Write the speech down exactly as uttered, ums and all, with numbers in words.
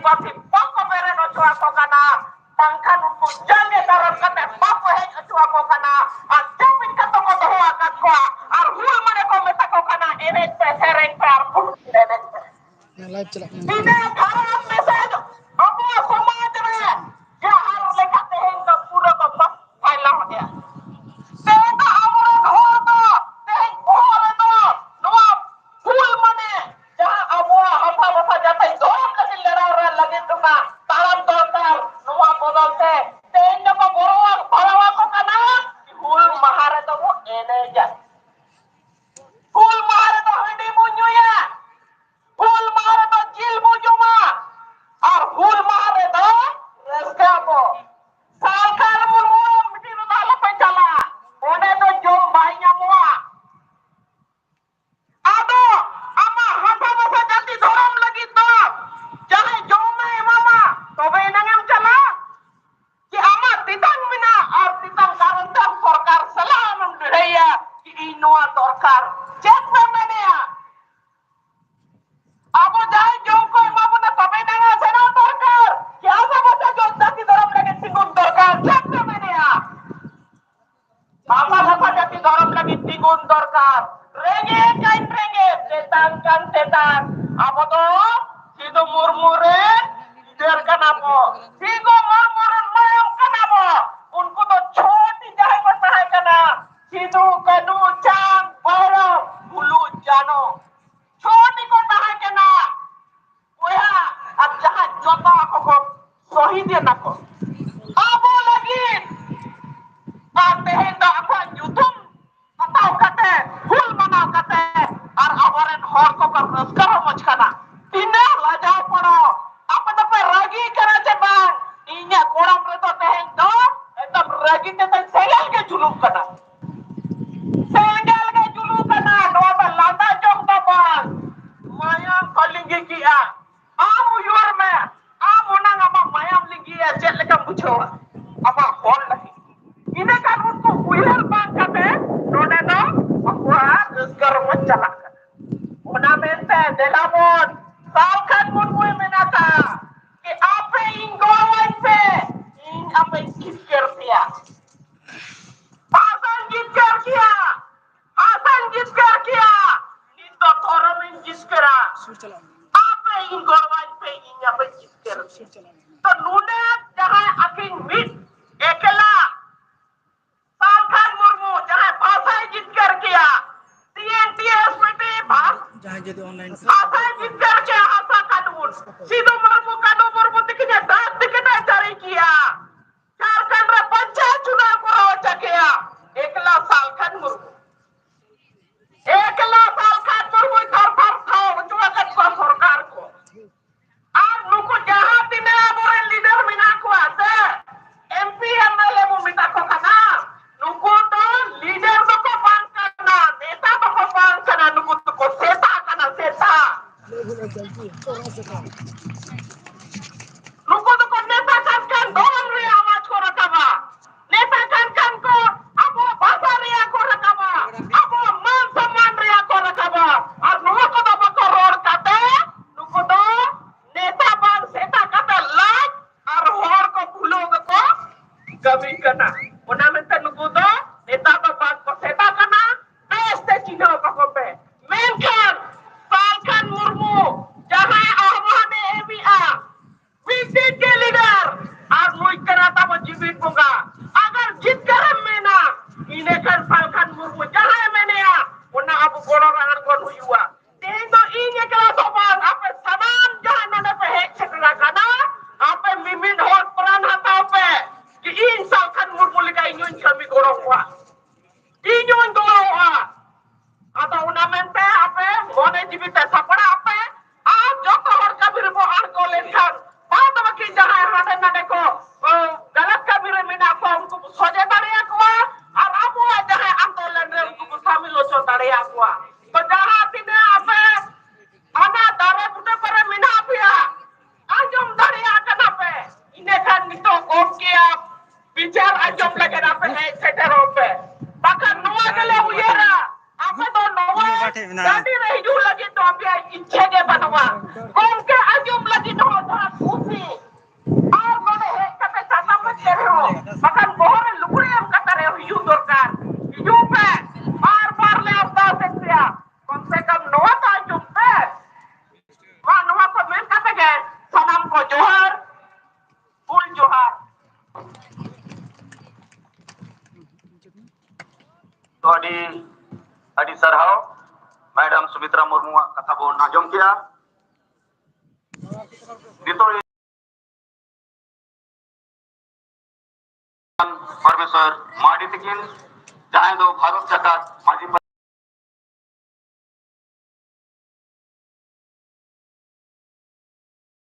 ᱯᱟᱹᱥᱤ ᱵᱟᱠᱚ ᱵᱮᱨᱮᱫ ᱦᱚᱪᱚ ᱟᱠᱚ ᱠᱟᱱᱟ, ᱵᱟᱝᱠᱷᱟᱱ ᱩᱱᱠᱩ ᱡᱟᱸᱜᱮ ᱫᱟᱨᱟᱢ ᱠᱟᱛᱮ ᱵᱟᱠᱚ ᱦᱮᱡ ᱦᱚᱪᱚ ᱟᱠᱚ ᱠᱟᱱᱟ᱾ ᱟᱨ ᱡᱟᱹᱯᱤᱫ ᱠᱟᱛᱮ ᱠᱚ ᱫᱚᱦᱚ ᱟᱠᱟᱫ ᱠᱚᱣᱟ᱾ ᱟᱨ ᱦᱩᱞ ᱢᱟᱱᱮ ᱠᱚ ᱢᱮᱛᱟ ᱠᱚ ᱠᱟᱱᱟ, ᱮᱱᱮᱡ ᱯᱮ, ᱥᱮᱨᱮᱧ ᱯᱮ ᱟᱨ ᱯᱷᱩᱴᱵᱚᱞ ᱮᱱᱮᱡ ᱯᱮ᱾ ᱞᱟᱭᱤᱵᱷ ᱪᱟᱞᱟᱜ ᱠᱟᱱᱟ᱾ ᱛᱤᱱᱟᱹᱜ ᱠᱷᱟᱨᱟᱯ ᱢᱮᱥᱮᱡᱽ ᱟᱵᱚᱣᱟᱜ ᱥᱚᱢᱟᱡᱽ ᱨᱮ, ᱡᱟᱦᱟᱸ ᱞᱮᱠᱟ ᱛᱮᱦᱮᱧ ᱫᱚ ᱯᱩᱨᱟᱹ ᱠᱚ ᱯᱷᱟᱭᱞᱟᱣ ᱮᱫᱟ᱾ ᱛᱮᱦᱮᱧ ᱫᱚ ᱟᱵᱚᱨᱮᱱ ᱦᱚᱲ ᱫᱚ ᱛᱮᱦᱮᱧ ᱵᱚᱦᱚᱜ ᱨᱮᱫᱚ ᱱᱚᱣᱟ ᱦᱩᱞ ᱢᱟᱱᱮ ᱡᱟᱦᱟᱸ ᱟᱵᱚᱣᱟᱜ ᱦᱟᱥᱟ ᱵᱷᱟᱥᱟ ᱡᱟᱛᱮ ᱫᱷᱚᱨᱚᱢ ᱞᱟᱹᱜᱤᱫ ᱞᱟᱲᱟᱣ ᱨᱮ ᱞᱟᱹᱜᱤᱫ ᱚᱱᱟ ᱛᱟᱲᱟᱢ ᱫᱚᱨᱠᱟᱨ, ᱱᱚᱣᱟ ᱵᱚᱫᱚᱞ ᱛᱮ ᱛᱮᱦᱮᱧ ᱫᱚᱠᱚ ᱜᱚᱲᱚ ᱵᱟᱲᱟᱣᱟᱠᱚ ᱠᱟᱱᱟ᱾ ᱦᱩᱞ ᱢᱟᱦᱟ ᱨᱮᱫᱚ ᱵᱚ ᱮᱱᱮᱡᱟ, ᱦᱩᱞ ᱢᱟᱦᱟ ᱨᱮᱫᱚ ᱦᱟᱺᱰᱤ ᱵᱚ ᱧᱩᱭᱟ, ᱦᱩᱞ ᱢᱟᱦᱟ ᱨᱮᱫᱚ ᱡᱤᱞ ᱵᱚ ᱡᱚᱢᱟ, ᱟᱨ ᱦᱩᱞ ᱢᱟᱦᱟ ᱨᱮᱫᱚ ᱨᱟᱹᱥᱠᱟᱹ ᱟᱵᱚ᱾ ᱥᱟᱨᱠᱟᱨ ᱢᱩᱨᱢᱩ ᱢᱤᱴᱤᱝ ᱨᱮᱫᱚ ᱟᱞᱚᱯᱮ ᱪᱟᱞᱟᱜᱼᱟ, ᱚᱸᱰᱮ ᱫᱚ ᱡᱚᱢ ᱵᱟᱭ ᱧᱟᱢᱚᱜᱼᱟ᱾ ᱟᱫᱚ ᱟᱢᱟᱜ ᱦᱟᱥᱟ ᱵᱷᱟᱥᱟ ᱡᱟᱹᱛᱤ ᱫᱷᱚᱨᱚᱢ ᱞᱟᱹᱜᱤᱫ ᱫᱚ ᱡᱟᱦᱟᱸᱭ ᱡᱚᱢ ᱮ ᱮᱢᱟᱢᱟ, ᱛᱚᱵᱮ ᱮᱱᱟᱝ ᱮᱢ ᱪᱟᱞᱟᱜᱼᱟ᱾ ᱡᱮ ᱟᱢᱟᱜ ᱛᱮᱛᱟᱝ ᱢᱮᱱᱟᱜᱼᱟ ᱟᱨ ᱛᱮᱛᱟᱝ ᱠᱟᱨᱚᱱ ᱛᱮ ᱟᱢ ᱥᱚᱨᱠᱟᱨ ᱥᱟᱞᱟᱜ ᱟᱢᱮᱢ ᱞᱟᱹᱲᱦᱟᱹᱭᱟ ᱡᱮ ᱤᱧ ᱱᱚᱣᱟ ᱫᱚᱨᱠᱟᱨ, ᱪᱮᱫ ᱯᱮ ᱢᱮᱱᱮᱜᱼᱟ? ᱟᱵᱚ ᱡᱟᱦᱟᱸᱭ ᱡᱚᱢ ᱠᱚ ᱮᱢᱟ ᱵᱚᱱᱟ ᱛᱚᱵᱮ ᱮᱱᱟᱝ ᱥᱮᱬᱟ ᱫᱚᱨᱠᱟᱨ ᱡᱮ ᱟᱵᱚ ᱵᱚ ᱡᱟᱹᱛᱤ ᱫᱷᱚᱨᱚᱢ ᱞᱟᱹᱜᱤᱫ ᱛᱤᱸᱜᱩᱱ ᱫᱚᱨᱠᱟᱨ, ᱪᱮᱫ ᱯᱮ ᱢᱮᱱᱮᱜᱼᱟ? ᱵᱟᱵᱟ ᱵᱟᱵᱟ ᱡᱟᱹᱛᱤ ᱫᱷᱚᱨᱚᱢ ᱞᱟᱹᱜᱤᱫ ᱛᱤᱸᱜᱩᱱ ᱫᱚᱨᱠᱟᱨ᱾ ᱨᱮᱸᱜᱮᱡ ᱠᱟᱱ ᱨᱮᱸᱜᱮᱡ, ᱛᱮᱛᱟᱝ ᱠᱟᱱ ᱛᱮᱛᱟᱝ᱾ ᱟᱵᱚ ᱫᱚ ᱥᱤᱫᱩ ᱢᱩᱨᱢᱩ ᱨᱮᱱ ᱜᱤᱫᱟᱹᱨ ᱠᱟᱱᱟ ᱵᱚ, ᱥᱤᱫᱩ ᱢᱩᱨᱢᱩ ᱨᱮᱱ ᱢᱟᱭᱟᱢ ᱠᱟᱱᱟ ᱵᱚ᱾ ᱩᱱᱠᱩ ᱫᱚ ᱪᱷᱚᱴᱤ ᱡᱟᱦᱟᱸᱭ ᱠᱚ ᱛᱟᱦᱮᱸ ᱠᱟᱱᱟ, ᱥᱤᱫᱩ, ᱠᱟᱹᱱᱩ, ᱪᱟᱸᱫ, ᱵᱷᱟᱭᱨᱚ, ᱯᱷᱩᱞᱩ, ᱡᱷᱟᱱᱚ, ᱪᱷᱚᱴᱤ ᱠᱚ ᱛᱟᱦᱮᱸ ᱠᱟᱱᱟ᱾ ᱵᱚᱭᱦᱟ, ᱟᱨ ᱡᱟᱦᱟᱸ ᱡᱚᱛᱚ ᱟᱠᱚ ᱠᱚ ᱥᱚᱦᱤᱫ ᱮᱱᱟ ᱠᱚ ᱟᱵᱚ ᱞᱟᱹᱜᱤᱫ, ᱟᱨ ᱛᱮᱦᱮᱧ ᱫᱚ ᱟᱠᱚᱣᱟᱜ ᱧᱩᱛᱩᱢ ᱦᱟᱛᱟᱣ ᱠᱟᱛᱮ, ᱦᱩᱞ ᱢᱟᱱᱟᱣ ᱠᱟᱛᱮ, ᱟᱨ ᱟᱵᱚᱨᱮᱱ ᱦᱚᱲ ᱠᱚᱠᱚ ᱨᱟᱹᱥᱠᱟᱹ ᱨᱚᱢᱚᱡᱽ ᱠᱟᱱᱟ᱾ ᱛᱤᱱᱟᱹᱜ ᱞᱟᱡᱟᱣ ᱯᱟᱲᱟᱣ! ᱟᱯᱮ ᱫᱚᱯᱮ ᱨᱟᱹᱜᱤ ᱠᱟᱱᱟ ᱪᱮ ᱵᱟᱝ? ᱤᱧᱟᱹᱜ ᱠᱚᱲᱟᱢ ᱨᱮᱫᱚ ᱛᱮᱦᱮᱧ ᱫᱚ ᱮᱠᱫᱚᱢ ᱨᱟᱹᱜᱤ ᱛᱮ ᱥᱮᱸᱜᱮᱞ ᱜᱮ ᱡᱩᱞᱩᱜ ᱠᱟᱱᱟ᱾ ᱥᱮᱸᱜᱮᱞ ᱜᱮ ᱡᱩᱞᱩᱜ ᱠᱟᱱᱟ᱾ ᱱᱚᱣᱟ ᱫᱚ ᱞᱟᱸᱫᱟ ᱡᱚᱝ ᱫᱚ ᱵᱟᱝ, ᱢᱟᱭᱟᱢ ᱠᱚ ᱞᱤᱸᱜᱤ ᱠᱮᱜᱼᱟ᱾ ᱟᱢ ᱩᱭᱦᱟᱹᱨ ᱢᱮ, ᱟᱢ ᱦᱩᱱᱟᱹᱝ ᱟᱢᱟᱜ ᱢᱟᱭᱟᱢ ᱞᱤᱸᱜᱤᱭᱟ, ᱪᱮᱫ ᱞᱮᱠᱟᱢ ᱵᱩᱡᱷᱟᱹᱣᱟ ᱟᱢᱟᱜ ᱦᱚᱲ ᱞᱟᱹᱜᱤᱫ? ᱤᱱᱟᱹ ᱠᱷᱟᱱ ᱩᱱᱠᱩ ᱩᱭᱦᱟᱹᱨ ᱵᱟᱝ ᱠᱟᱛᱮ ᱱᱚᱰᱮ ᱫᱚ ᱟᱠᱚᱣᱟᱜ ᱨᱟᱹᱥᱠᱟᱹ ᱨᱚᱢᱚᱡᱽ ᱪᱟᱞᱟᱜ ᱠᱟᱱᱟ᱾ ᱚᱱᱟ ᱢᱮᱱᱛᱮ ᱫᱮᱞᱟ ᱵᱚᱱ ᱥᱟᱞᱠᱷᱟᱱ ᱢᱩᱨᱢᱩᱭ ᱢᱮᱱ ᱟᱠᱟᱫ, ᱱᱩᱠᱩ ᱫᱚᱠᱚ ᱱᱮᱛᱟ ᱠᱟᱱ ᱠᱷᱟᱱ ᱫᱷᱚᱨᱚᱢ ᱨᱮᱭᱟᱜ ᱟᱣᱟᱡ ᱠᱚ ᱨᱟᱠᱟᱵᱟ, ᱱᱮᱛᱟ ᱠᱟᱱ ᱠᱷᱟᱱ ᱠᱚ ᱟᱵᱚᱣᱟᱜ ᱵᱷᱟᱥᱟ ᱨᱮᱭᱟᱜ ᱠᱚ ᱨᱟᱠᱟᱵᱟ, ᱟᱵᱚᱣᱟᱜ ᱢᱟᱱ ᱥᱚᱢᱢᱟᱱ ᱨᱮᱭᱟᱜ ᱠᱚ ᱨᱟᱠᱟᱵᱟ᱾ ᱟᱨ ᱱᱚᱣᱟ ᱠᱚᱫᱚ ᱵᱟᱠᱚ ᱨᱚᱲ ᱠᱟᱛᱮ ᱱᱩᱠᱩ ᱫᱚ ᱱᱮᱛᱟ ᱵᱟᱝ ᱥᱮᱛᱟ ᱠᱟᱛᱮ ᱞᱟᱡ ᱟᱨ ᱦᱚᱲ ᱠᱚ ᱵᱷᱩᱞᱟᱹᱣ ᱜᱮᱠᱚ ᱠᱟᱹᱢᱤ ᱠᱟᱱᱟ᱾ ᱚᱱᱟ ᱢᱮᱱᱛᱮ ᱱᱩᱠᱩ ᱫᱚ ᱱᱮᱛᱟ ᱫᱚ ᱵᱟᱝ ᱠᱚ ᱥᱮᱛᱟ ᱠᱟᱱᱟ, ᱵᱮᱥ ᱛᱮ ᱪᱤᱱᱦᱟᱹᱣ ᱠᱟᱠᱚ ᱯᱮ᱾ ᱢᱮᱱᱠᱷᱟᱱ ᱥᱟᱞᱠᱷᱟᱱ ᱢᱩᱨᱢᱩ ᱡᱟᱦᱟᱸᱭ ᱟᱦᱵᱟᱱ ᱮ ᱮᱢᱮᱜᱼᱟ, ᱢᱤᱫᱴᱤᱡ ᱜᱮ ᱞᱤᱰᱟᱨ, ᱟᱨ ᱱᱩᱭ ᱠᱟᱱᱟ ᱛᱟᱵᱚ ᱡᱤᱣᱤᱫ ᱵᱚᱸᱜᱟ᱾ ᱟᱜᱟᱨ ᱡᱤᱛᱠᱟᱹᱨᱮᱢ ᱢᱮᱱᱟ, ᱤᱱᱟᱹᱠᱷᱟᱱ ᱥᱟᱞᱠᱷᱟᱱ ᱢᱩᱨᱢᱩ ᱡᱟᱦᱟᱸᱭ ᱢᱮᱱᱮᱜᱼᱟ, ᱚᱱᱟ ᱟᱵᱚ ᱜᱚᱲᱚ ᱨᱮ ᱟᱬᱜᱚᱱ ᱦᱩᱭᱩᱜᱼᱟ᱾ ᱛᱮᱦᱮᱧ ᱫᱚ ᱤᱧ ᱮᱠᱞᱟ ᱫᱚ ᱵᱟᱝ, ᱟᱯᱮ ᱥᱟᱱᱟᱢ ᱡᱟᱦᱟᱸᱭ ᱱᱚᱰᱮ ᱯᱮ ᱦᱮᱡ ᱥᱮᱴᱮᱨ ᱟᱠᱟᱱᱟ, ᱟᱯᱮ ᱢᱤᱢᱤᱫ ᱦᱚᱲ ᱯᱨᱟᱱ ᱦᱟᱛᱟᱣ ᱯᱮ, ᱡᱮ ᱤᱧ ᱥᱟᱞᱠᱷᱟᱱ ᱢᱩᱨᱢᱩ ᱞᱮᱠᱟ ᱤᱧ ᱦᱚᱸᱧ ᱠᱟᱹᱢᱤ ᱜᱚᱲᱚ ᱠᱚᱣᱟ, ᱤᱧ ᱦᱚᱸᱧ ᱜᱚᱲᱚᱣᱟ᱾ ᱟᱫᱚ ᱚᱱᱟ ᱢᱮᱱᱛᱮ ᱟᱯᱮ ᱢᱚᱱᱮ ᱡᱤᱣᱤ ᱛᱮ ᱥᱟᱯᱲᱟᱜ ᱯᱮ, ᱟᱨ ᱡᱚᱛᱚ ᱦᱚᱲ ᱠᱟᱹᱢᱤ ᱨᱮᱵᱚ ᱟᱬᱜᱚ ᱞᱮᱱᱠᱷᱟᱱ, ᱵᱟᱫ ᱵᱟᱹᱠᱤ ᱡᱟᱦᱟᱸᱭ ᱦᱟᱸᱰᱮ ᱱᱟᱰᱮ ᱠᱚ, ᱚ, ᱜᱟᱞᱟᱛ ᱠᱟᱹᱢᱤ ᱨᱮ ᱢᱮᱱᱟᱜ ᱠᱚᱣᱟ, ᱩᱱᱠᱩ ᱵᱚ ᱥᱚᱡᱷᱮ ᱫᱟᱲᱮᱭᱟᱠᱚᱣᱟ, ᱟᱨ ᱟᱵᱚᱣᱟᱜ ᱡᱟᱦᱟᱸᱭ ᱟᱱᱫᱳᱞᱚᱱ ᱨᱮ, ᱩᱱᱠᱩ ᱵᱚ ᱥᱟᱢᱤᱞ ᱦᱚᱪᱚ ᱫᱟᱲᱮᱭᱟᱠᱚᱣᱟ᱾ ᱛᱚ ᱡᱟᱦᱟᱸ ᱛᱤᱱᱟᱹᱜ ᱟᱯᱮ ᱦᱟᱱᱟ ᱫᱟᱨᱮ ᱵᱩᱴᱟᱹ ᱠᱚᱨᱮ ᱢᱮᱱᱟᱜ ᱯᱮᱭᱟ, ᱟᱸᱡᱚᱢ ᱫᱟᱲᱮᱭᱟᱜ ᱠᱟᱱᱟ ᱯᱮ, ᱤᱱᱟᱹᱠᱷᱟᱱ ᱱᱤᱛᱚᱜ ᱜᱚᱢᱠᱮᱭᱟᱜ ᱵᱤᱪᱟᱹᱨ ᱟᱸᱡᱚᱢ ᱞᱟᱹᱜᱤᱫ ᱟᱯᱮ ᱦᱮᱡ ᱥᱮᱴᱮᱨᱚᱜ ᱯᱮ᱾ ᱵᱟᱠᱷᱟᱱ ᱱᱚᱣᱟ ᱜᱮᱞᱮ ᱩᱭᱦᱟᱹᱨᱟ, ᱟᱯᱮ ᱫᱚ ᱱᱚᱣᱟ ᱴᱷᱮᱡ ᱢᱮᱱᱟᱜᱼᱟ᱾ ᱴᱟᱺᱰᱤ ᱨᱮ ᱦᱤᱡᱩᱜ ᱞᱟᱹᱜᱤᱫ ᱫᱚ ᱟᱯᱮᱭᱟᱜ ᱤᱪᱪᱷᱟᱹ ᱜᱮ ᱵᱟᱹᱱᱩᱜᱼᱟ᱾ ᱜᱚᱢᱠᱮ ᱟᱸᱡᱚᱢ ᱞᱟᱹᱜᱤᱫ ᱦᱚᱸ ᱡᱟᱦᱟᱸ ᱠᱩᱥᱤ, ᱟᱨ ᱱᱚᱰᱮ ᱦᱮᱡ ᱠᱟᱛᱮ ᱪᱷᱟᱛᱟ ᱯᱮ ᱪᱮᱨᱦᱚᱸ, ᱵᱟᱠᱷᱟᱱ ᱵᱚᱦᱚᱜ ᱨᱮ ᱞᱩᱜᱽᱲᱤ ᱮᱢ ᱠᱟᱛᱮ ᱨᱮ ᱦᱤᱡᱩᱜ ᱫᱚᱨᱠᱟᱨ᱾ ᱦᱤᱡᱩᱜ ᱯᱮ, ᱵᱟᱨ ᱵᱟᱨ ᱞᱮ ᱟᱨᱫᱟᱣ ᱮᱫ ᱯᱮᱭᱟ, ᱠᱚᱢ ᱥᱮ ᱠᱚᱢ ᱱᱚᱣᱟ ᱫᱚ ᱟᱸᱡᱚᱢ ᱯᱮ᱾ ᱢᱟ ᱱᱚᱣᱟ ᱠᱚ ᱢᱮᱱ ᱠᱟᱛᱮ ᱜᱮ ᱥᱟᱱᱟᱢ ᱠᱚ ᱡᱚᱦᱟᱨ, ᱦᱩᱞ ᱡᱚᱦᱟᱨ᱾ ᱛᱚ ᱟᱹᱰᱤ, ᱟᱹᱰᱤ ᱥᱟᱨᱦᱟᱣ ᱢᱮᱰᱟᱢ ᱥᱩᱢᱤᱛᱨᱟ ᱢᱩᱨᱢᱩᱣᱟᱜ ᱠᱟᱛᱷᱟ ᱵᱚᱱ ᱟᱸᱡᱚᱢ ᱠᱮᱜᱼᱟ᱾ ᱱᱤᱛᱚᱜ ᱯᱨᱚᱯᱷᱮᱥᱚᱨ ᱢᱟᱨᱰᱤ ᱛᱤᱠᱤᱱ, ᱡᱟᱦᱟᱸᱭ ᱫᱚ ᱵᱷᱟᱨᱚᱛ ᱡᱟᱠᱟᱛ ᱢᱟᱹᱡᱷᱤ